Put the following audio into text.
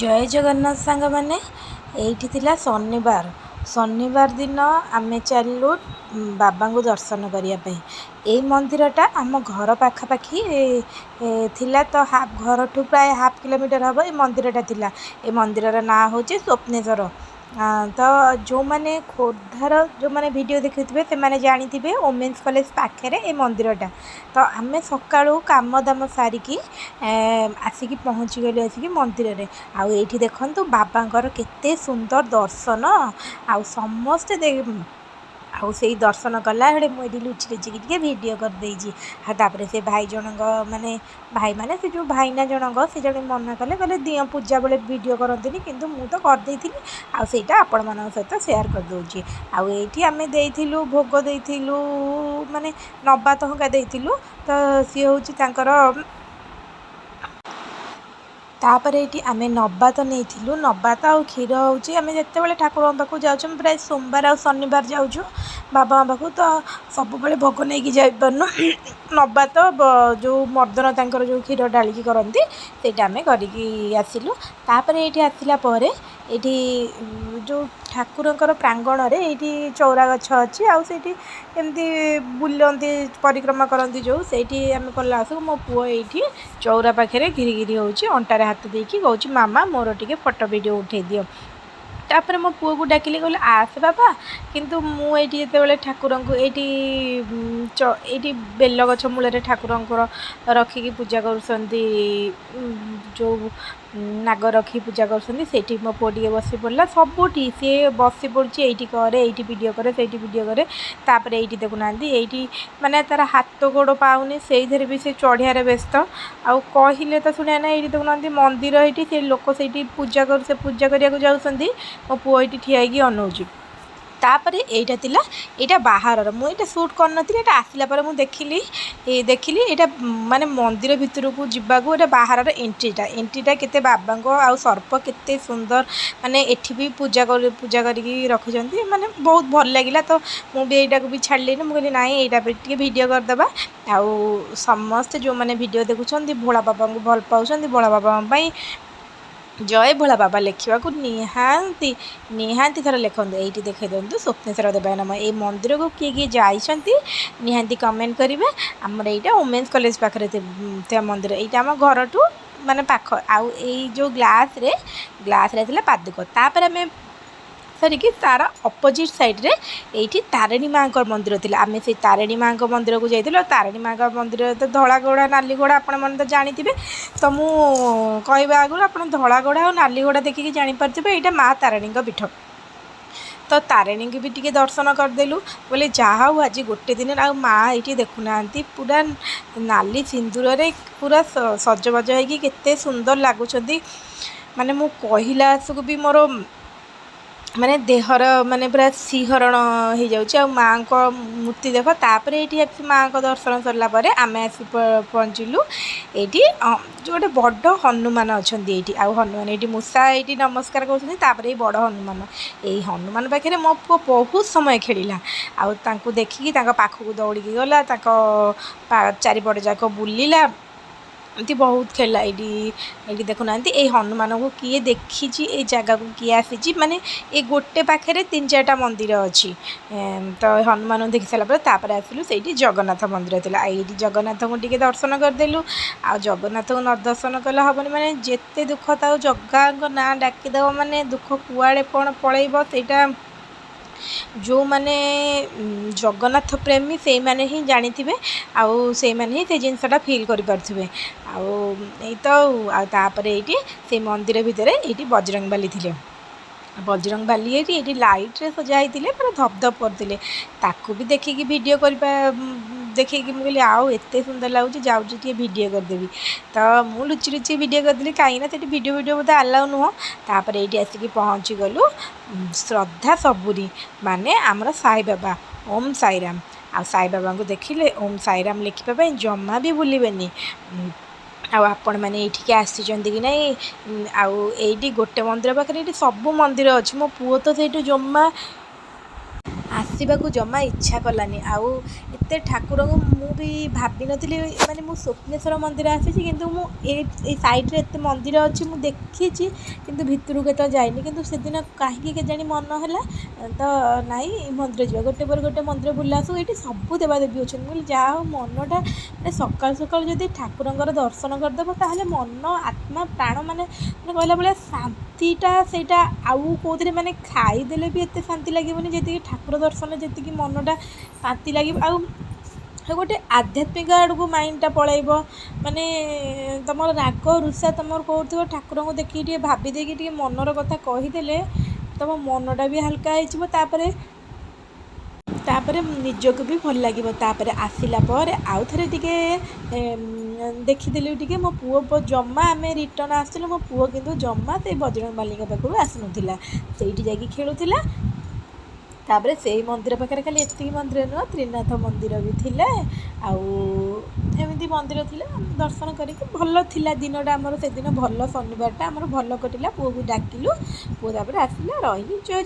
ଜୟ ଜଗନ୍ନାଥ ସାଙ୍ଗମାନେ। ଏଇଠି ଥିଲା ଶନିବାର। ଶନିବାର ଦିନ ଆମେ ଚାଲିଲୁ ବାବାଙ୍କୁ ଦର୍ଶନ କରିବା ପାଇଁ। ଏଇ ମନ୍ଦିରଟା ଆମ ଘର ପାଖାପାଖି ଥିଲା ତ, ହାଫ୍ ଘରଠୁ ପ୍ରାୟ ହାଫ୍ କିଲୋମିଟର ହେବ ଏ ମନ୍ଦିରଟା ଥିଲା। ଏ ମନ୍ଦିରର ନାଁ ହେଉଛି ସ୍ୱପ୍ନେଶ୍ୱର। ତ ଯେଉଁମାନେ ଖୋର୍ଦ୍ଧାର ଯେଉଁମାନେ ଭିଡ଼ିଓ ଦେଖୁଥିବେ, ସେମାନେ ଜାଣିଥିବେ ଓମେନ୍ସ କଲେଜ ପାଖରେ ଏ ମନ୍ଦିରଟା। ତ ଆମେ ସକାଳୁ କାମ ଦାମ ସାରିକି ଆସିକି ପହଞ୍ଚିଗଲୁ ଆସିକି ମନ୍ଦିରରେ। ଆଉ ଏଇଠି ଦେଖନ୍ତୁ ବାବାଙ୍କର କେତେ ସୁନ୍ଦର ଦର୍ଶନ। ଆଉ ସମସ୍ତେ ଆଉ ସେଇ ଦର୍ଶନ କଲା ବେଳେ ମୁଁ ଏଇଠି ଲୁଚି ଲୁଚିକି ଟିକେ ଭିଡ଼ିଓ କରିଦେଇଛି। ଆଉ ତାପରେ ସେ ଭାଇ ଜଣଙ୍କ, ମାନେ ଭାଇମାନେ, ସେ ଯେଉଁ ଭାଇନା ଜଣଙ୍କ, ସେ ଜଣେ ମନା କଲେ, କହିଲେ ଦିଅଁ ପୂଜା ବେଳେ ଭିଡ଼ିଓ କରନ୍ତିନି। କିନ୍ତୁ ମୁଁ ତ କରିଦେଇଥିଲି ଆଉ ସେଇଟା ଆପଣମାନଙ୍କ ସହିତ ସେୟାର କରିଦେଉଛି। ଆଉ ଏଇଠି ଆମେ ଦେଇଥିଲୁ, ଭୋଗ ଦେଇଥିଲୁ, ମାନେ ନବାତ ହଙ୍କା ଦେଇଥିଲୁ। ତ ସିଏ ହେଉଛି ତାଙ୍କର। ତାପରେ ଏଇଠି ଆମେ ନବାତ ନେଇଥିଲୁ। ନବାତ ଆଉ କ୍ଷୀର ହେଉଛି, ଆମେ ଯେତେବେଳେ ଠାକୁରଙ୍କ ପାଖକୁ ଯାଉଛୁ, ଆମେ ପ୍ରାୟ ସୋମବାର ଆଉ ଶନିବାର ଯାଉଛୁ ବାବାଙ୍କ ପାଖକୁ, ତ ସବୁବେଳେ ଭୋଗ ନେଇକି ଯାଇପାରୁନୁ। ନବାତ, ଯେଉଁ ମର୍ଦ୍ଦନ ତାଙ୍କର ଯେଉଁ କ୍ଷୀର ଢାଳିକି କରନ୍ତି, ସେଇଟା ଆମେ କରିକି ଆସିଲୁ। ତାପରେ ଏଇଠି ଆସିଲା ପରେ ଏଇଠି ଯେଉଁ ଠାକୁରଙ୍କର ପ୍ରାଙ୍ଗଣରେ ଏଇଠି ଚଉରା ଗଛ ଅଛି ଆଉ ସେଇଠି ଏମିତି ବୁଲନ୍ତି, ପରିକ୍ରମା କରନ୍ତି ଯେଉଁ, ସେଇଠି ଆମେ କଲା ଆସକୁ ମୋ ପୁଅ ଏଇଠି ଚଉରା ପାଖରେ ଘିରି ଘିରି ହେଉଛି, ଅଣ୍ଟାରେ ହାତ ଦେଇକି କହୁଛି, "ମାମା, ମୋର ଟିକେ ଫଟୋ ଭିଡ଼ିଓ ଉଠେଇ ଦିଅ।" ତାପରେ ମୋ ପୁଅକୁ ଡାକିଲି, କହିଲି, "ଆସେ ବାବା।" କିନ୍ତୁ ମୁଁ ଏଇଠି ଯେତେବେଳେ ଠାକୁରଙ୍କୁ ଏଇଠି ଏଇଠି ବେଲଗଛ ମୂଳରେ ଠାକୁରଙ୍କର ରଖିକି ପୂଜା କରୁଛନ୍ତି, ଯେଉଁ ନାଗ ରଖିକି ପୂଜା କରୁଛନ୍ତି, ସେଇଠି ମୋ ପୁଅ ଟିକେ ବସି ପଡ଼ିଲା। ସବୁଠି ସିଏ ବସି ପଡ଼ୁଛି। ଏଇଠି କରେ, ଏଇଠି ଭିଡ଼ିଓ କରେ, ସେଇଠି ଭିଡ଼ିଓ କରେ। ତାପରେ ଏଇଠି ଦେଖୁନାହାନ୍ତି, ଏଇଠି ମାନେ ତା'ର ହାତ ଗୋଡ଼ ପାଉନି, ସେଇଥିରେ ବି ସେ ଚଢ଼ିବାରେ ବ୍ୟସ୍ତ। ଆଉ କହିଲେ ତ ଶୁଣିବା ନାହିଁ। ଏଇଠି ଦେଖୁନାହାନ୍ତି ମନ୍ଦିର, ଏଇଠି ସେ ଲୋକ ସେଇଠି ପୂଜା କରୁ ସେ ପୂଜା କରିବାକୁ ଯାଉଛନ୍ତି, ମୋ ପୁଅ ଏଇଠି ଠିଆ ହେଇକି ଅନଉଛି। ତାପରେ ଏଇଟା ଥିଲା, ଏଇଟା ବାହାରର। ମୁଁ ଏଇଟା ସୁଟ୍ କରିନଥିଲି, ଏଇଟା ଆସିଲା ପରେ ମୁଁ ଦେଖିଲି। ଦେଖିଲି ଏଇଟା ମାନେ ମନ୍ଦିର ଭିତରକୁ ଯିବାକୁ ଏଇଟା ବାହାରର ଏଣ୍ଟ୍ରିଟା। ଏଣ୍ଟ୍ରିଟା କେତେ ବାବାଙ୍କ ଆଉ ସର୍ପ କେତେ ସୁନ୍ଦର, ମାନେ ଏଠି ବି ପୂଜା କରିକି ରଖୁଛନ୍ତି। ମାନେ ବହୁତ ଭଲ ଲାଗିଲା। ତ ମୁଁ ବି ଏଇଟାକୁ ବି ଛାଡ଼ିଲିନି। ମୁଁ କହିଲି, ନାଇଁ, ଏଇଟା ବି ଟିକେ ଭିଡ଼ିଓ କରିଦେବା। ଆଉ ସମସ୍ତେ ଯେଉଁମାନେ ଭିଡ଼ିଓ ଦେଖୁଛନ୍ତି, ଭୋଳା ବାବାଙ୍କୁ ଭଲ ପାଉଛନ୍ତି, ଭୋଳା ବାବାଙ୍କ ପାଇଁ ଜୟ ଭୋଳା ବାବା ଲେଖିବାକୁ ନିହାତି ନିହାତି ଥରେ ଲେଖନ୍ତୁ। ଏଇଠି ଦେଖାଇ ଦିଅନ୍ତୁ, ସ୍ୱପ୍ନେଶ୍ୱର ଦେବାୟ ନମଃ। ଏଇ ମନ୍ଦିରକୁ କିଏ କିଏ ଯାଇଛନ୍ତି, ନିହାତି କମେଣ୍ଟ କରିବେ। ଆମର ଏଇଟା ଓମେନ୍ସ କଲେଜ ପାଖରେ ଥିବା ମନ୍ଦିର। ଏଇଟା ଆମ ଘରଠୁ ମାନେ ପାଖ। ଆଉ ଏଇ ଯେଉଁ ଗ୍ଲାସ୍ରେ ଥିଲା ପାଦୁକ। ତାପରେ ଆମେ ସରିକି ତାର ଅପୋଜିଟ୍ ସାଇଡ଼୍ରେ ଏଇଠି ତାରିଣୀ ମାଆଙ୍କ ମନ୍ଦିର ଥିଲା। ଆମେ ସେଇ ତାରିଣୀ ମାଆଙ୍କ ମନ୍ଦିରକୁ ଯାଇଥିଲୁ। ଆଉ ତାରିଣୀ ମାଆଙ୍କ ମନ୍ଦିରରେ ତ ଧଳା ଘୋଡ଼ା, ନାଲି ଘୋଡ଼ା, ଆପଣମାନେ ତ ଜାଣିଥିବେ। ତ ମୁଁ କହିବା ଆଗରୁ ଆପଣ ଧଳା ଘୋଡ଼ା ଆଉ ନାଲି ଘୋଡ଼ା ଦେଖିକି ଜାଣିପାରୁଥିବେ ଏଇଟା ମା ତାରିଣୀଙ୍କ ପୀଠ। ତ ତାରିଣୀଙ୍କୁ ବି ଟିକେ ଦର୍ଶନ କରିଦେଲୁ ବୋଲେ ଯାହା ହଉ ଆଜି ଗୋଟେ ଦିନରେ। ଆଉ ମା ଏଇଠି ଦେଖୁନାହାନ୍ତି, ପୁରା ନାଲି ସିନ୍ଦୁରରେ ପୁରା ସଜବାଜ ହେଇକି କେତେ ସୁନ୍ଦର ଲାଗୁଛନ୍ତି। ମାନେ ମୁଁ କହିଲା ଆସକୁ ବି ମୋର ମାନେ ଦେହର ମାନେ ପୁରା ଶିହରଣ ହେଇଯାଉଛି। ଆଉ ମାଆଙ୍କ ମୂର୍ତ୍ତି ଦେଖ। ତାପରେ ଏଇଠି ଆସି ମାଆଙ୍କ ଦର୍ଶନ ସରିଲା ପରେ ଆମେ ଆସି ପହଞ୍ଚିଲୁ ଏଇଠି ଯେଉଁ ଗୋଟେ ବଡ଼ ହନୁମାନ ଅଛନ୍ତି ଏଇଠି। ଆଉ ହନୁମାନ ଏଇଠି, ମୂଷା ଏଇଠି ନମସ୍କାର କରୁଛନ୍ତି। ତାପରେ ଏଇ ବଡ଼ ହନୁମାନ, ଏଇ ହନୁମାନ ପାଖରେ ମୋ ପୁଅ ବହୁତ ସମୟ ଖେଳିଲା। ଆଉ ତାଙ୍କୁ ଦେଖିକି ତାଙ୍କ ପାଖକୁ ଦୌଡ଼ିକି ଗଲା, ତାଙ୍କ ଚାରିପଟ ଯାକ ବୁଲିଲା, ଏମିତି ବହୁତ ଖେଳିଲା। ଏଇଠି ଦେଖୁନାହାନ୍ତି, ଏଇ ହନୁମାନଙ୍କୁ କିଏ ଦେଖିଛି? ଏଇ ଜାଗାକୁ କିଏ ଆସିଛି? ମାନେ ଏଇ ଗୋଟେ ପାଖରେ ତିନି ଚାରିଟା ମନ୍ଦିର ଅଛି। ତ ହନୁମାନଙ୍କୁ ଦେଖି ସାରିଲା ପରେ ତାପରେ ଆସିଲୁ, ସେଇଠି ଜଗନ୍ନାଥ ମନ୍ଦିର ଥିଲା। ଆଉ ଏଇଠି ଜଗନ୍ନାଥଙ୍କୁ ଟିକେ ଦର୍ଶନ କରିଦେଲୁ। ଆଉ ଜଗନ୍ନାଥଙ୍କୁ ନ ଦର୍ଶନ କଲେ ହେବନି। ମାନେ ଯେତେ ଦୁଃଖ ଥାଉ, ଜଗାଙ୍କ ନାଁ ଡାକିଦେବ ମାନେ ଦୁଃଖ କୁଆଡ଼େ କ'ଣ ପଳେଇବ। ସେଇଟା ଯେଉଁମାନେ ଜଗନ୍ନାଥ ପ୍ରେମୀ, ସେଇମାନେ ହିଁ ଜାଣିଥିବେ ଆଉ ସେଇମାନେ ହିଁ ସେ ଜିନିଷଟା ଫିଲ୍ କରିପାରୁଥିବେ। ଆଉ ଏଇ ତ ଆଉ ତାପରେ ଏଇଠି ସେଇ ମନ୍ଦିର ଭିତରେ ଏଇଠି ବଜରଙ୍ଗବାଲି ଥିଲେ। ବଜରଙ୍ଗବାଲି ଏଇଠି ଲାଇଟ୍ରେ ସଜା ହେଇଥିଲେ, ପୁରା ଧପ୍ ଧପ୍ କରୁଥିଲେ। ତାକୁ ବି ଦେଖିକି ଭିଡ଼ିଓ କରିବା ଦେଖିକି ମୁଁ କହିଲି, ଆଉ ଏତେ ସୁନ୍ଦର ଲାଗୁଛି, ଯାଉଛି ଟିକେ ଭିଡ଼ିଓ କରିଦେବି। ତ ମୁଁ ଲୁଚି ଲୁଚି ଭିଡ଼ିଓ କରିଦେଲି, କାହିଁକିନା ସେଠି ଭିଡ଼ିଓ ଭିଡ଼ିଓ ବୋଧେ ଆଲାଉ ନୁହଁ। ତାପରେ ଏଇଠି ଆସିକି ପହଞ୍ଚିଗଲୁ ଶ୍ରଦ୍ଧା ସବୁରି, ମାନେ ଆମର ସାଇବାବା, ଓମ୍ ସାଇରାମ। ଆଉ ସାଇବାବାଙ୍କୁ ଦେଖିଲେ ଓମ୍ ସାଇରାମ ଲେଖିବା ପାଇଁ ଜମା ବି ଭୁଲିବେନି। ଆଉ ଆପଣମାନେ ଏଇଠିକି ଆସିଛନ୍ତି କି ନାହିଁ? ଆଉ ଏଇଠି ଗୋଟେ ମନ୍ଦିର ପାଖରେ ଏଇଠି ସବୁ ମନ୍ଦିର ଅଛି। ମୋ ପୁଅ ତ ସେଇଠୁ ଜମା ଆସିବାକୁ ଜମା ଇଚ୍ଛା କଲାନି। ଆଉ ଏତେ ଠାକୁରଙ୍କୁ ମୁଁ ବି ଭାବିନଥିଲି, ମାନେ ମୁଁ ସ୍ୱପ୍ନେଶ୍ୱର ମନ୍ଦିର ଆସିଛି, କିନ୍ତୁ ମୁଁ ଏଇ ଏଇ ସାଇଡ଼୍ରେ ଏତେ ମନ୍ଦିର ଅଛି ମୁଁ ଦେଖିଛି, କିନ୍ତୁ ଭିତରକୁ କେତେବେଳେ ଯାଇନି। କିନ୍ତୁ ସେଦିନ କାହିଁକି କେଜାଣି ମନ ହେଲା ତ ନାଇଁ ମନ୍ଦିର ଯିବା, ଗୋଟେ ପରେ ଗୋଟେ ମନ୍ଦିର ବୁଲି ଆସୁ। ଏଇଠି ସବୁ ଦେବାଦେବୀ ଅଛନ୍ତି। ମୁଁ କହିଲି ଯାହା ହଉ, ମନଟା ମାନେ ସକାଳୁ ସକାଳୁ ଯଦି ଠାକୁରଙ୍କର ଦର୍ଶନ କରିଦେବ, ତାହେଲେ ମନ ଆତ୍ମା ପ୍ରାଣ ମାନେ ମାନେ କହିଲା ଭଳିଆ ଶାନ୍ତିଟା ସେଇଟା ଆଉ କେଉଁଥିରେ ମାନେ ଖାଇଦେଲେ ବି ଏତେ ଶାନ୍ତି ଲାଗିବନି, ଯେତିକି ଠାକୁର ଦର୍ଶନ ଯେତିକି ମନଟା ଶାନ୍ତି ଲାଗିବ। ଆଉ ଗୋଟେ ଆଧ୍ୟାତ୍ମିକ ଆଡ଼କୁ ମାଇଣ୍ଡଟା ପଳେଇବ। ମାନେ ତୁମର ରାଗ ରୁଷା ତୁମର କେଉଁଠି ଥିବ, ଠାକୁରଙ୍କୁ ଦେଖିକି ଟିକେ ଭାବି ଦେଇକି ଟିକେ ମନର କଥା କହିଦେଲେ ତୁମ ମନଟା ବି ହାଲକା ହେଇଯିବ। ତାପରେ ତାପରେ ନିଜକୁ ବି ଭଲ ଲାଗିବ। ତାପରେ ଆସିଲା ପରେ ଆଉ ଥରେ ଟିକେ ଦେଖିଦେଲି ଟିକେ ମୋ ପୁଅ ଜମା, ଆମେ ରିଟର୍ଣ୍ଣ ଆସିଥିଲୁ, ମୋ ପୁଅ କିନ୍ତୁ ଜମା ସେଇ ବଜରଙ୍ଗବାଲିଙ୍କ ପାଖରୁ ଆସୁନଥିଲା, ସେଇଠି ଯାଇକି ଖେଳୁଥିଲା। ତାପରେ ସେଇ ମନ୍ଦିର ପାଖରେ ଖାଲି ଏତିକି ମନ୍ଦିର ନୁହଁ, ତ୍ରିନାଥ ମନ୍ଦିର ବି ଥିଲା, ଆଉ ଏମିତି ମନ୍ଦିର ଥିଲା। ଦର୍ଶନ କରିକି ଭଲ ଥିଲା ଦିନଟା ଆମର ସେଦିନ, ଭଲ ଶନିବାରଟା ଆମର ଭଲ କଟିଲା। ପୁଅକୁ ଡାକିଲୁ, ପୁଅ ତାପରେ ଆସିଲା। ରହିଲି, ଜୟ।